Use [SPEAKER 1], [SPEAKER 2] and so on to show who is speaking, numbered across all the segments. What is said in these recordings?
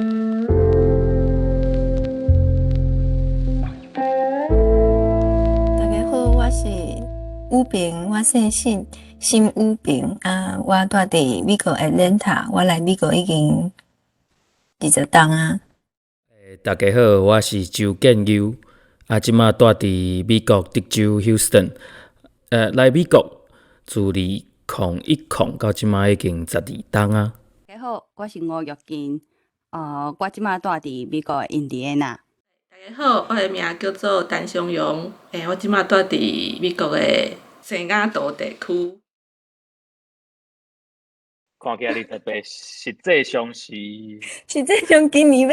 [SPEAKER 1] 大家好，我是武平，我姓沈，沈武平啊。我住佇美國 Atlanta，我來美國已經20冬啊。
[SPEAKER 2] 大家好，我是周建優，啊，這馬住佇美國德州 Houston。來美國自2010到這馬已經12冬啊。
[SPEAKER 3] 大家好，我是吳玉金，我這馬住佇美國印第安納。
[SPEAKER 4] 大家好，我的名叫做陳松榮，我這馬住佇美國的西雅圖地區。
[SPEAKER 5] 看起來你特別，實際上是
[SPEAKER 1] 實際上今年欲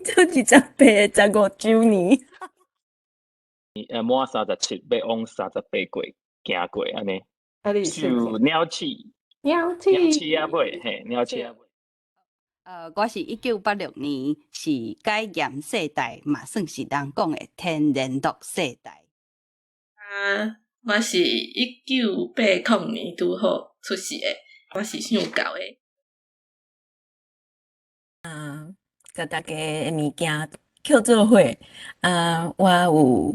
[SPEAKER 1] 做2815週年。
[SPEAKER 5] 滿37，欲往38歲行過按呢。
[SPEAKER 4] 啊，你
[SPEAKER 5] 是鳥鼠，
[SPEAKER 4] 鳥鼠，
[SPEAKER 5] 鳥鼠仔尾，嘿，鳥鼠仔尾。
[SPEAKER 3] 我是1986年，是解嚴世代，嘛算是人講的天然獨世代。
[SPEAKER 4] 啊，我是1980年拄好出世的，我是姓高的。
[SPEAKER 1] 啊，共大家的物件抾做伙，啊，我有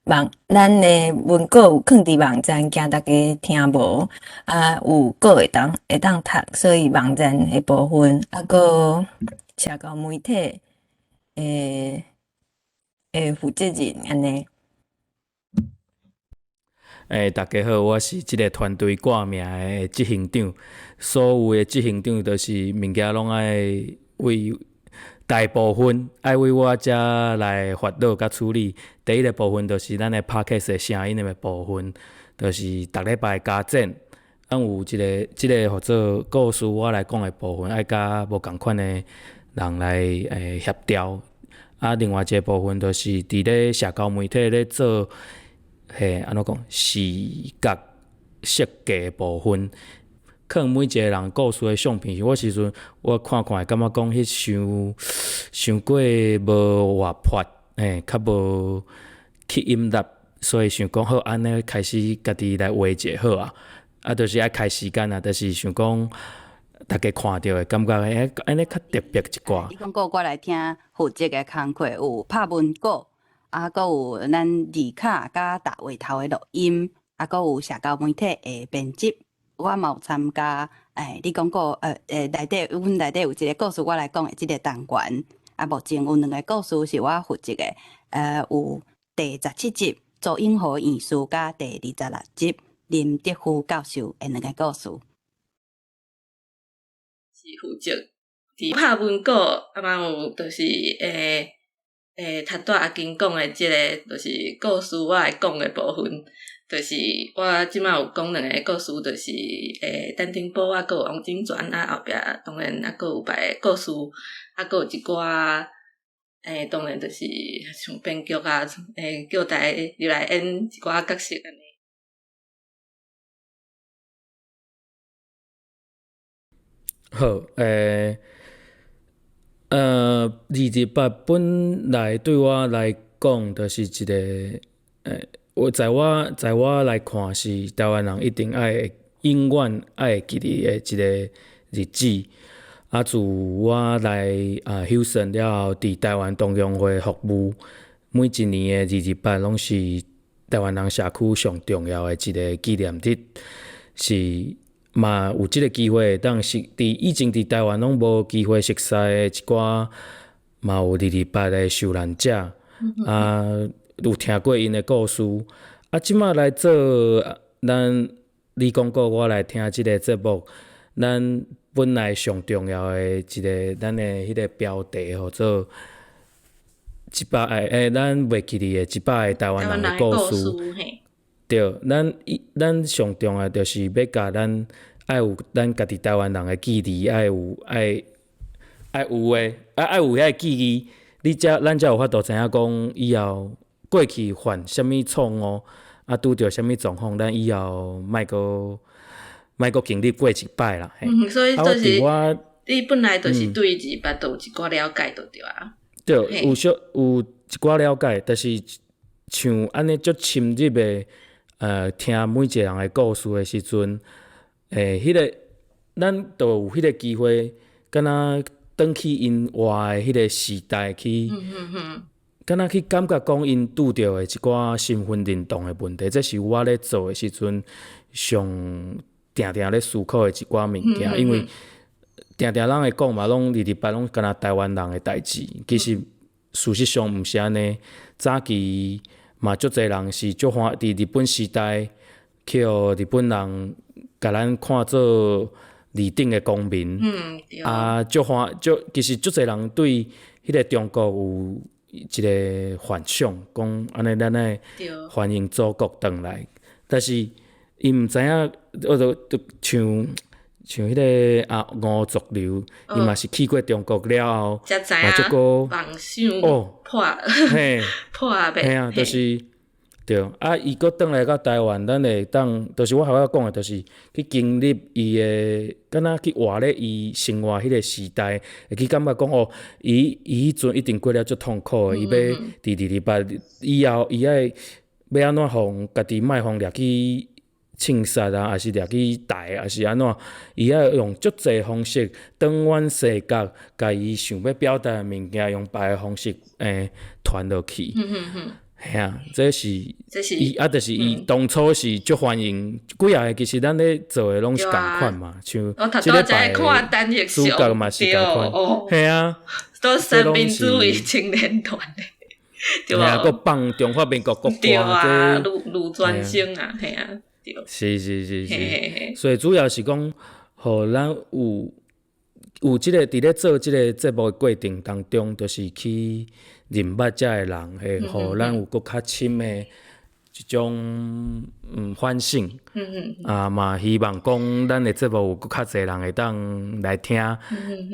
[SPEAKER 1] 網，咱的文稿有囥佇網站，驚大家聽無，啊，有稿會當讀，所以網站的部分，啊，閣社交媒體的負責人按呢。
[SPEAKER 2] 大家好，我是這个團隊掛名的執行長。所有的執行長，就是物件攏愛為大部分愛為我遮來煩惱佮處理。第一个部分就是咱的 Podcast 的聲音的部分，就是逐禮拜加剪。咱有一个這个號做故事我來講的部分，愛佮無仝款的人來協調。啊，另外一个部分就是佇咧社交媒體咧做。嘿，按怎講？視覺設計的部分，可能每一个人故事的相片，我時陣我看看會感覺講，彼傷傷過無活潑，嘿，較無吸引力，所以想講好按呢開始家己來畫一下好啊。啊，就是愛開時間啊，就是想講，逐家看著會感覺按呢較特別一寡。
[SPEAKER 3] 你講過我來聽負責的工課有拍文稿。啊，閣有咱字卡佮大話頭的錄音，啊，閣有社交媒體的編輯，我嘛有參加。你講過，內底阮內底有一个故事，我來講的這个單元。啊，目前有兩个故事是我負責的，有第17集周永和院士佮第26集林德福教授的兩个故事。
[SPEAKER 4] 是負責佇拍文稿，啊嘛有就是頭拄阿金講的這个，就是故事我來講的部分，就是我這馬有講兩个故事，就是陳澄波啊，閣有王金泉啊，後壁當然啊，閣有別个故事，啊，閣有一寡當然就是像編劇啊，叫大家入來演一寡角色按呢。
[SPEAKER 2] 好，228本來對我來講，就是一个，我在我來看是台灣人一定愛永遠愛會記得的一个日子。啊，自我來啊休森了後，佇台灣同鄉會服務，每一年的二二八攏是台灣人社區上重要的一个紀念日，是。嘛有這个機會會當識，佇以前佇台灣攏無機會熟似的一寡，嘛有二二八的受難者，啊，有聽過𪜶的故事。啊，這馬來做咱你講過，我來聽這个節目，咱本來上重要的一个，咱的彼个標題號做100个，咱袂記得的100个台灣人的故事。對，咱上重要就是欲共咱愛有咱家己台灣人的記憶，愛有愛愛有的，愛有遐个記憶，你才咱才有法度知影講以後過去犯啥物錯誤，啊拄著啥物狀況，咱以後莫閣經歷過一擺啦。
[SPEAKER 4] 嗯，所以就是你本來就是對二二八就有一寡了解就對啊。
[SPEAKER 2] 對，有小有一寡了解，但是像按呢足深入的。聽每一个人的故事的時陣，彼个咱就有彼个機會，敢若轉去𪜶活的彼个時代去，敢若去感覺講𪜶拄著的一寡身份認同的問題，這是我咧做的時陣上定定咧思考的一寡物件，因為定定人會講嘛，攏二二八攏敢若台灣人的代誌，其實事實上毋是按呢。早期嘛足濟人是足歡佇日本時代，去予日本人共咱看做二等的公民，啊，足歡足其實足濟人對彼个中國有一个幻想，講按呢咱愛歡迎祖國轉來，但是𪜶毋知影，我就像彼个啊吳濁流，伊嘛是去過中國了後，嘛足閣
[SPEAKER 4] 哦破破
[SPEAKER 2] 嘿啊，就是對啊，伊閣轉來到台灣，咱會當，就是我頭仔講的，就是去經歷伊的，敢若去活咧伊生活彼个時代，會去感覺講哦，伊彼陣一定過了足痛苦的，伊欲佇二二八以後，伊愛欲按怎予家己莫予掠去銃殺啊，抑是掠去台，抑是按怎，伊愛用足濟方式，轉彎洗角，共伊想欲表達的物件，用別个方式傳落去。嘿啊，這是伊啊，就是伊當初是足歡迎幾仔个，其實咱咧做的攏是仝款嘛，像這禮拜的主角嘛是仝款，嘿啊，
[SPEAKER 4] 都三民主義青年團的，對啊，
[SPEAKER 2] 閣放中華民國國歌，
[SPEAKER 4] 對啊，盧專生啊，嘿啊，對，
[SPEAKER 2] 是是是是，所以主要是講，予咱有這个佇咧做這個節目的過程當中，就是去認捌遮的人，會予咱有閣較深的一種反省。啊嘛希望講咱的節目有閣較濟人會當來聽，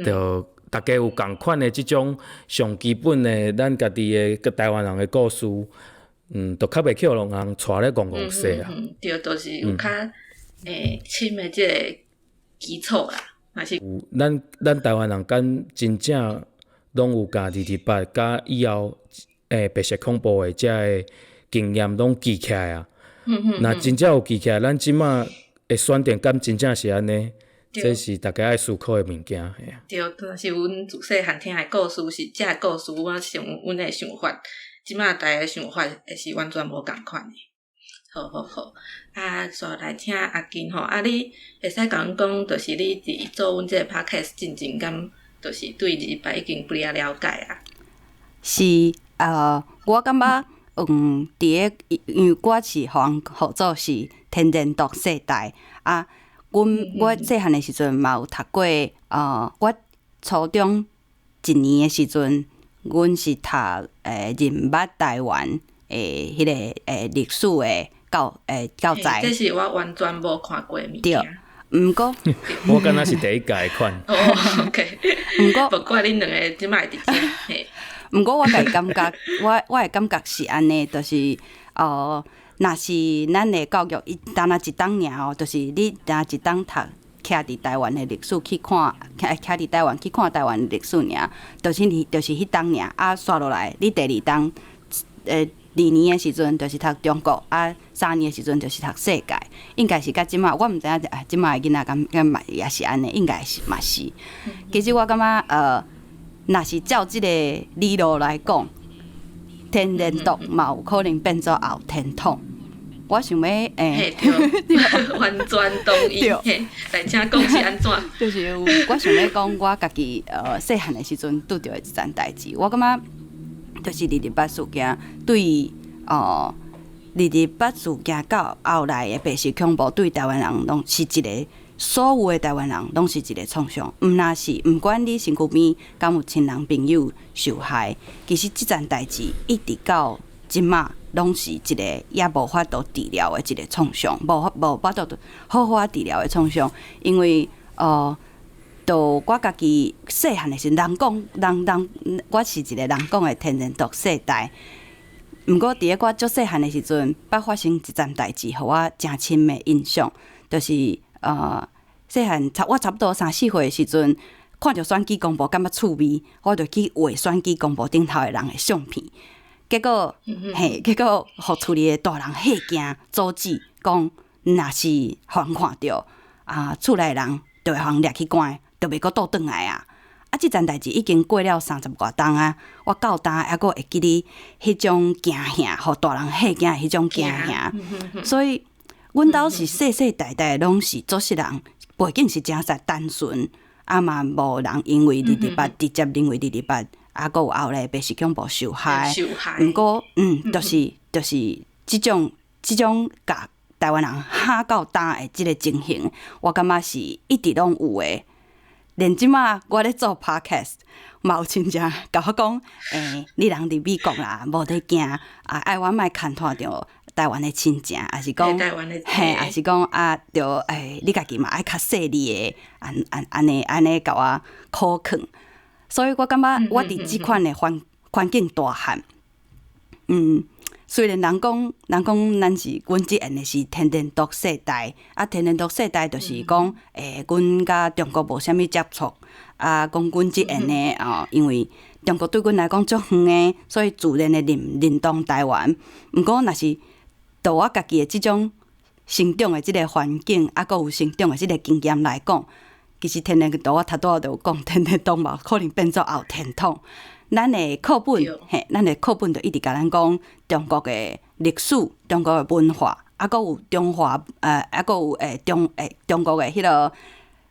[SPEAKER 2] 就大家有仝款的這種上基本的咱家己的台灣人的故事，就較袂去予人帶咧戇戇踅啊。
[SPEAKER 4] 對，就是有較深的這個基礎啦。
[SPEAKER 2] 咱台灣人敢真正攏有共二二八佮以後白色恐怖的遮个經驗攏記起來啊？若真正有記起來，咱這馬的選擇敢真正是按呢？這是大家愛思考的物件。
[SPEAKER 4] 對，若是阮自細漢聽的故事，是這个故事，我想阮的想法，這馬大家想法會是完全無仝款的。好好好，啊，煞來聽阿金吼，啊，你會使共阮講，就是你佇做阮這个 podcast 進前，敢就是對二二八已經不哩了解啊？
[SPEAKER 3] 是，我感覺，佇个，因為我是予人號做是天然獨世代，啊，阮我細漢的時陣嘛有讀過，我初中一年的時陣，阮是讀認捌台灣的彼个歷史的教材。
[SPEAKER 4] 這是我完全無看過的物件。
[SPEAKER 3] 對，毋過
[SPEAKER 2] 我敢若是第一屆款。
[SPEAKER 4] 哦，OK。
[SPEAKER 3] 毋過，
[SPEAKER 4] 無怪恁兩个這擺佇遮。
[SPEAKER 3] 毋過我家己感覺，我的感覺是按呢，就是若是咱的教育，伊干焦一冬爾哦，就是你若一冬讀徛佇台灣的歷史去看，徛佇台灣去看台灣的歷史爾，就是彼冬爾啊，煞落來，你第二冬二年的時陣就是讀中國，啊三年的時陣就是讀世界，應該是佮這馬，我毋知影這馬的囡仔敢嘛也是按呢，應該是嘛是。其實我感覺若是照這个理路來講，天然獨嘛有可能變做後天統。我想欲
[SPEAKER 4] 對，完全同意。來，請講是按怎？
[SPEAKER 3] 就是有我想欲講，我家己細漢的時陣拄著的一件代誌，我感覺就是二二八事件對二二八事件到後來的白色恐怖，對台灣人攏是一个，所有的台灣人攏是一个創傷。毋若是毋管你身軀邊敢有親人朋友受害，其實這件代誌一直到這馬攏是一个猶無法度治療的一个創傷，無法度好好仔治療的創傷，因為就我家己細漢的時陣，人講人人，我是一个人講的天然獨世代。毋過佇咧我足細漢的時陣，捌發生一件代誌，予我誠深的印象，就是細漢我差不多三四歲的時陣，看著選舉公報感覺趣味，我就去畫選舉公報頂頭的人的相片。結果，嘿，結果予厝裡的大人嚇驚，阻止，講若是予人看著，啊，厝內人就會予人掠去關，就袂閣倒轉來啊！啊，這件代誌已經過了三十外冬啊，我到今猶閣會記得彼種驚嚇，予大人嚇驚的彼種驚嚇。所以，阮兜是世世代代攏是做事人，背景是誠實單純，啊嘛無人因為二二八直接認為二二八，啊，閣有後來白色恐怖受害。
[SPEAKER 4] 受害。
[SPEAKER 3] 毋過，就是這種共台灣人嚇到今的這個情形，我感覺是一直攏有的。連這馬我咧做 podcast，嘛有親戚共我講，你人佇美國啦，無得驚，啊，愛我莫牽拖著台灣的親情，抑是講，嘿，抑是講啊，著你家己嘛愛較細膩的，按按按呢按呢共我苦勸。所以我感覺我佇這款的環境大漢，雖然人講咱是阮這緣的是天然獨世代，啊，天然獨世代就是講，阮佮中國無啥物接觸，啊，講阮這緣的哦，因為中國對阮來講足遠的，所以自然的認同台灣。毋過若是就我家己的這種成長的這個環境，啊，閣有成長的這個經驗來講，其實天然獨我頭拄仔就有講，天然獨嘛可能變做後天統。咱的課本，嘿，咱的課本就一直共咱講中國的歷史、中國的文化，啊，閣有中華，啊，閣有中國的彼個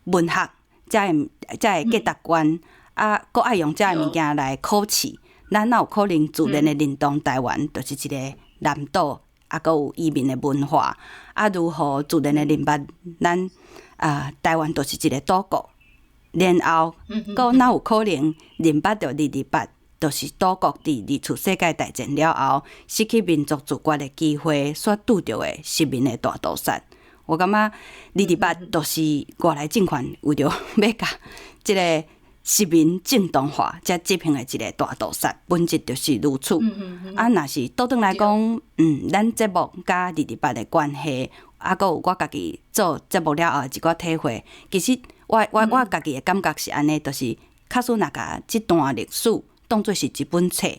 [SPEAKER 3] 文學，才會價值觀，啊，閣愛用這个物件來考試。咱哪有可能自然的認同台灣，就是一個南島，啊，閣有移民的文化，啊，如何自然的認捌咱啊，台灣就是一個島國。然後，閣哪有可能認捌著二二八，就是島國佇二次世界大戰了後失去民族自決的機會所拄著的殖民的大屠殺？我感覺二二八就是外來政權為著欲共這个殖民正當化，才執行的一個大屠殺，本質就是如此。啊，若是倒轉來講，咱節目佮二二八的關係，啊，閣有我家己做節目了後的一寡體會，其實我家己的感覺是按呢，就是假使若共這段歷史當做是一本冊，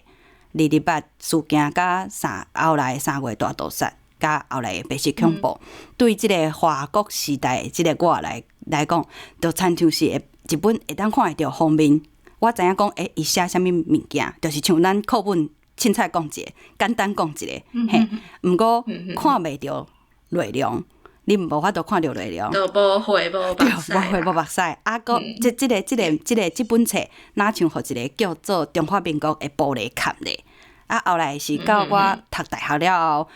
[SPEAKER 3] 二二八事件佮後來三月大屠殺，佮後來的白色恐怖，對這个華國時代的這个我來講，就親像是會一本會當看會著封面。我知影講，伊寫啥物物件，就是像咱課本凊彩講一个，簡單講一个，嘿。毋過看袂著內容，你無法度看著內容。
[SPEAKER 4] 就無血無目屎。
[SPEAKER 3] 無血無目屎，啊，閣這個這本冊，若像予一個叫做中華民國的玻璃蓋咧。啊，後來是到我讀大學了後，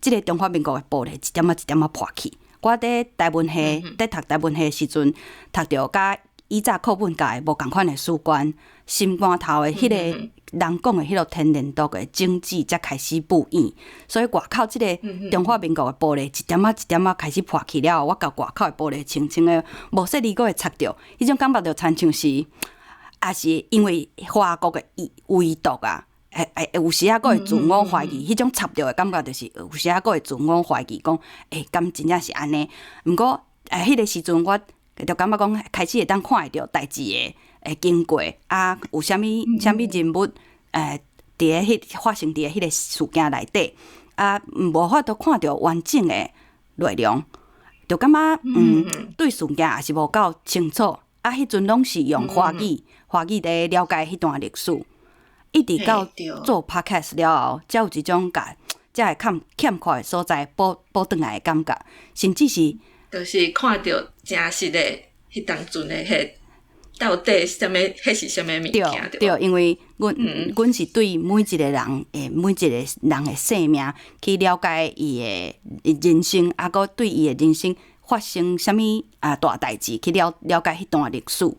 [SPEAKER 3] 這个中華民國的玻璃一點仔一點仔破去。我佇台文系，佇讀台文系的時陣，讀著佮以早課本教的無仝款的史觀，心肝頭的彼个人講的彼个天然獨的種子才開始浮現。所以外口這个中華民國的玻璃一點仔一點仔開始破去了後，我共外口的玻璃清清的，無細膩閣會擦著，彼種感覺就親像是，也是因為華國的遺毒啊。會有時仔閣會自我懷疑，彼種插著的感覺就是有時仔閣會自我懷疑，講敢真正是按呢？毋過彼个時陣我就感覺講開始會當看會著代誌的經過，啊，有啥物啥物人物佇咧彼發生佇咧彼个事件內底，啊，無法度看著完整的內容，就感覺對事件也是無夠清楚。啊，彼陣攏是用華語佇了解彼段歷史。一直到做 podcast 了後，才有一種共這个欠缺的所在補轉來的感覺，甚至是
[SPEAKER 4] 就是看著真實的彼當陣的彼到底啥物，彼是啥物物件？
[SPEAKER 3] 對，因為阮是對每一個人的每一個人的生命去了解伊的人生，啊，閣對伊的人生發生啥物啊大代誌去了解彼段歷史。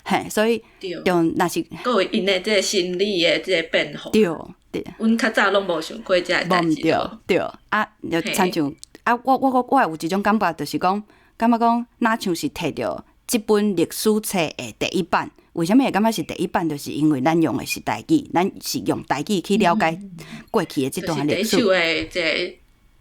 [SPEAKER 3] 嘿，所以就若是
[SPEAKER 4] 閣有𪜶的這个心理的這个變化。
[SPEAKER 3] 對對。
[SPEAKER 4] 阮較早攏無想過這个代誌。
[SPEAKER 3] 對對，啊，就親像啊，我有一種感覺，就是講，感覺講，若像是提著這本歷史冊的第一版。為啥物會感覺是第一版？就是因為咱用的是台語，咱是用台語去了解過去的這段歷史。
[SPEAKER 4] 第一手的這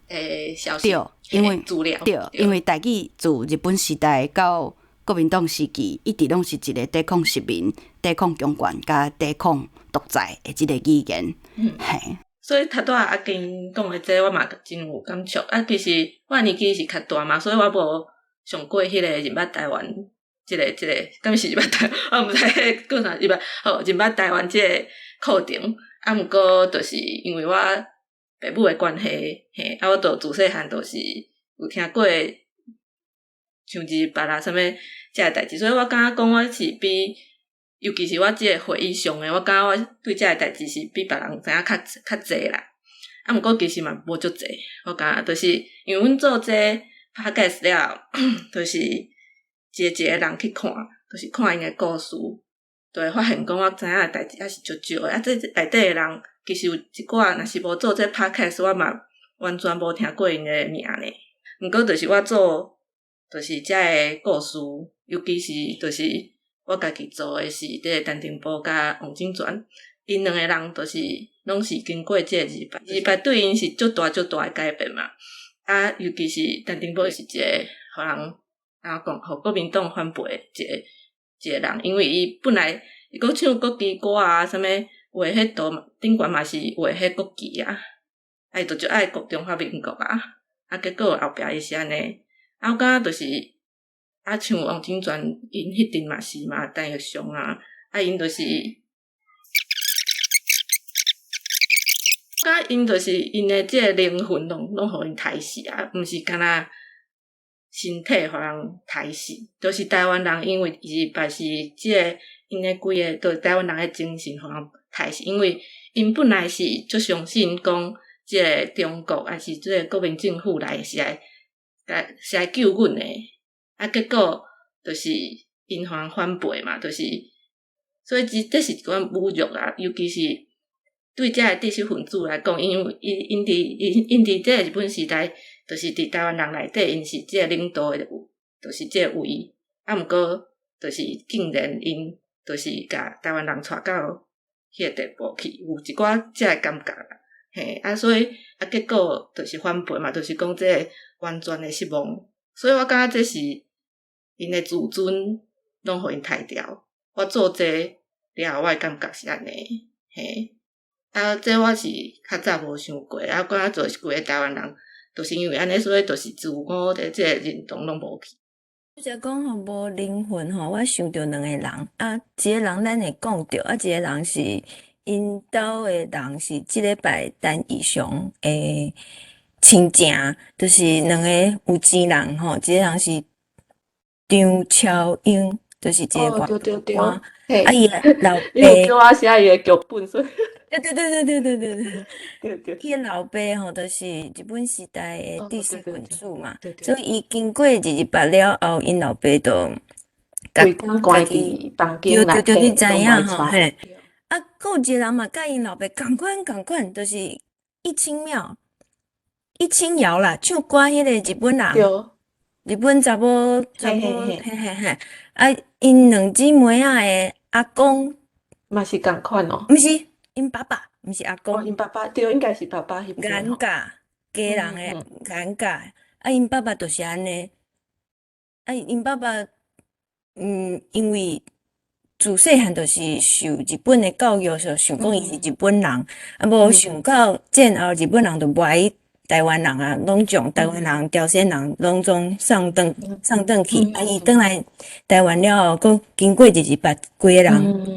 [SPEAKER 4] 个消息。
[SPEAKER 3] 對，因為
[SPEAKER 4] 資料。
[SPEAKER 3] 對，因為台語自日本時代到國民黨時期，一直攏是一個抵抗殖民、抵抗強權、佮抵抗獨裁的這个語言。嘿。
[SPEAKER 4] 所以頭拄仔阿金講的這個，我嘛真有感觸。啊，其實我年紀是較大嘛，所以我無上過彼个認捌台灣這個，敢是入捌台，我毋知講啥入捌，好，入捌台灣這個課程，啊，毋過就是因為我爸母的關係，嘿，啊，我就自細漢就是有聽過像二二八啊，啥物這个代誌，所以我感覺講我是比，尤其是我這個會議上的，我感覺我對這个代誌是比別人知影較較濟啦。啊，毋過其實嘛無足濟，我感覺就是因為阮做這 podcast 了，就是一個一個人去看，就是看𪜶的故事，就會發現講我知影的代誌猶是足少的。啊，這內底的人其實有一寡，若是無做這 podcast，我嘛完全無聽過𪜶的名呢。毋過就是我做，就是這个故事，尤其是就是我家己做的是這个陳澄波佮王景全，𪜶兩個人就是攏是經過這個二二八，二二八對𪜶是足大足大的改變嘛。啊，尤其是陳澄波是一個予人按怎講，予國民黨反背的一個一個人，因為伊本來伊閣唱國旗歌啊，啥物畫彼圖頂懸嘛是畫彼國旗啊，啊伊就足愛國中華民國啊，啊結果後壁伊是按呢，啊我感覺就是啊像王金泉𪜶彼陣嘛是嘛，陳玉祥啊，啊𪜶就是。感覺𪜶就是𪜶的這个靈魂攏攏予𪜶刣死啊，毋是干焦身體予人刣死，就是台灣人因為二二八是這个𪜶的規个，就台灣人的精神予人刣死，因為𪜶本來是足相信講這个中國抑是這个國民政府來是來是來救阮的，啊結果就是𪜶予人反背嘛，就是所以這這是一款侮辱啊，尤其是。對這个知識分子來講，因為𪜶𪜶佇𪜶𪜶佇這个日本時代，就是佇台灣人內底，𪜶是這个領導的，就是這个位。啊，毋過就是竟然𪜶就是共台灣人帶到彼個地步去，有一寡這个感覺啦。嘿，啊，所以啊，結果就是反背嘛，就是講這个完全的失望。所以我感覺這是𪜶的自尊攏予𪜶刣掉。我做這个了後，我的感覺是按呢，嘿。啊，這我是較早無想過，啊，感覺就是規个台灣人，就是因為按呢，所以就是自我的這個認同攏無去。
[SPEAKER 1] 拄才講吼無靈魂吼，我想著兩個人，啊，一個人咱會講著，啊，一個人是𪜶兜的人是這禮拜陳義雄的親情，就是兩個有錢人吼，一個人是張超英。就是這個
[SPEAKER 4] 哦，對對對，
[SPEAKER 1] 啊，伊的老爸，
[SPEAKER 4] 伊有叫我寫伊的劇本，所以，
[SPEAKER 1] 對對對對對對對對，
[SPEAKER 4] 對對，
[SPEAKER 1] 伊的老爸吼，就是日本時代的知識分子嘛，所以伊經過二二八了後，𪜶老爸就，
[SPEAKER 4] 規工關佇房間內
[SPEAKER 1] 對對對，你知影吼？嘿，啊，閣有一個人嘛，佮𪜶老爸仝款仝款，就是一清廟、一清瑤啦，唱歌彼個日本人。日本查某查某，嘿嘿嘿，啊，𪜶兩姊妹仔的阿公
[SPEAKER 4] 嘛是仝款哦，
[SPEAKER 1] 毋是，𪜶爸爸，毋是阿公，𪜶
[SPEAKER 4] 爸爸對，應該是爸爸彼邊。
[SPEAKER 1] 眼界，家人的眼界，啊，𪜶爸爸就是按呢，啊，𪜶爸爸，因為自細漢就是受日本的教育，就想講伊是日本人，啊，無想到戰後日本人就無愛台灣人啊，攏將台灣人、朝鮮人攏總送轉送轉去。啊，伊轉來台灣了後，閣經過二二八，規個人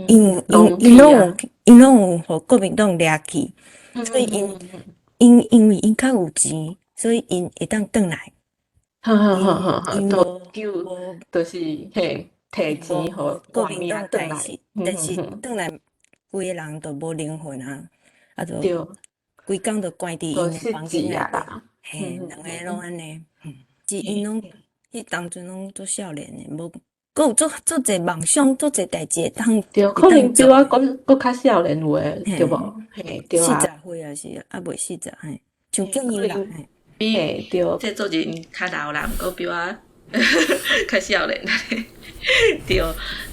[SPEAKER 1] ，𪜶𪜶𪜶攏有𪜶攏有予國民黨掠去，所以𪜶𪜶因為𪜶較有錢，所以𪜶會當轉來。
[SPEAKER 4] 哈哈哈哈哈！都救，就是嘿，提錢予
[SPEAKER 1] 國民黨轉來，但是轉來規個人都無靈魂啊，啊就。規工就關佇𪜶的房間內底，嘿，兩個攏按呢，是𪜶攏彼當陣攏足少年的，無，閣有足足濟夢想，足濟代誌會當。
[SPEAKER 4] 對，可能比我閣閣較少年有的，對無？嘿，對啊。
[SPEAKER 1] 40歲抑是猶未40，嘿，像建英啦，
[SPEAKER 4] 嘿，對。製作人較老啦，毋過比我較少年。對，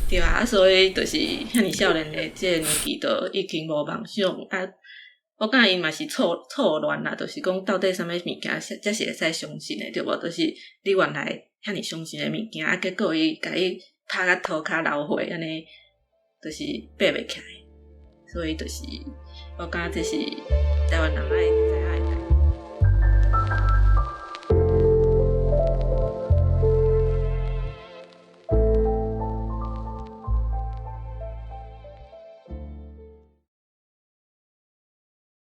[SPEAKER 4] 對啊，所以就是遐爾少年的這个年紀，就已經無夢想啊。我感覺𪜶嘛是錯錯亂啦，就是講到底啥物物件才是會使相信的，對無？就是你原來遐爾相信的物件，啊，結果伊共你拍甲塗跤流血，按呢，就是爬袂起來。所以就是我感覺這是台灣人愛知影。